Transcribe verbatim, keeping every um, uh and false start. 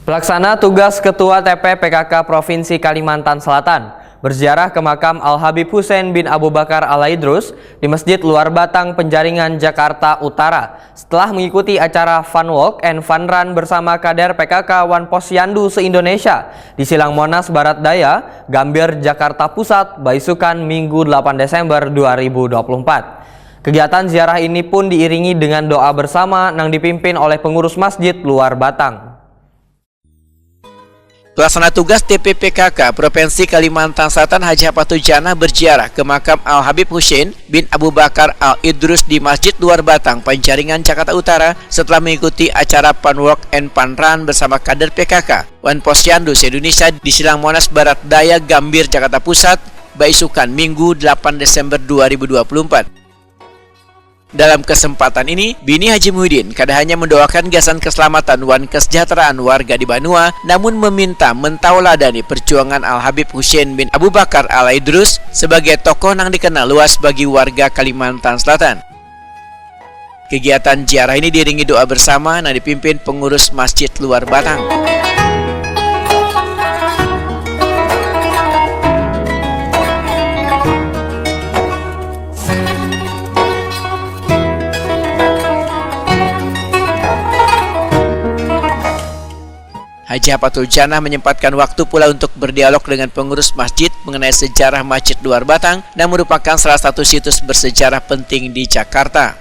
Pelaksana tugas Ketua T P P K K Provinsi Kalimantan Selatan berziarah ke makam Al Habib Hussein bin Abu Bakar Al Idrus di Masjid Luar Batang, Penjaringan, Jakarta Utara, setelah mengikuti acara Fun Walk and Fun Run bersama kader P K K wan Posyandu se-Indonesia di Silang Monas Barat Daya, Gambir, Jakarta Pusat, baisukan Minggu delapan Desember dua ribu dua puluh empat. Kegiatan ziarah ini pun diiringi dengan doa bersama nang dipimpin oleh pengurus Masjid Luar Batang. Pelaksana tugas T P P K K Provinsi Kalimantan Selatan Haji Hapatujanah berziarah ke makam Al Habib Hussein bin Abu Bakar Al Idrus di Masjid Luar Batang, Penjaringan, Jakarta Utara, setelah mengikuti acara Fun Walk and Fun Run bersama kader P K K wan Posyandu se-Indonesia di Silang Monas Barat Daya, Gambir, Jakarta Pusat, baisukan Minggu delapan Desember dua ribu dua puluh empat. Dalam kesempatan ini, bini Haji Muhyiddin kada hanya mendoakan gasan keselamatan wan kesejahteraan warga di banua, namun meminta mentauladani perjuangan Al Habib Hussein bin Abu Bakar Al Idrus sebagai tokoh nang dikenal luas bagi warga Kalimantan Selatan. Kegiatan ziarah ini diiringi doa bersama nang dipimpin pengurus Masjid Luar Batang. Haji Hapatujanah menyempatkan waktu pula untuk berdialog dengan pengurus masjid mengenai sejarah Masjid Luar Batang yang merupakan salah satu situs bersejarah penting di Jakarta.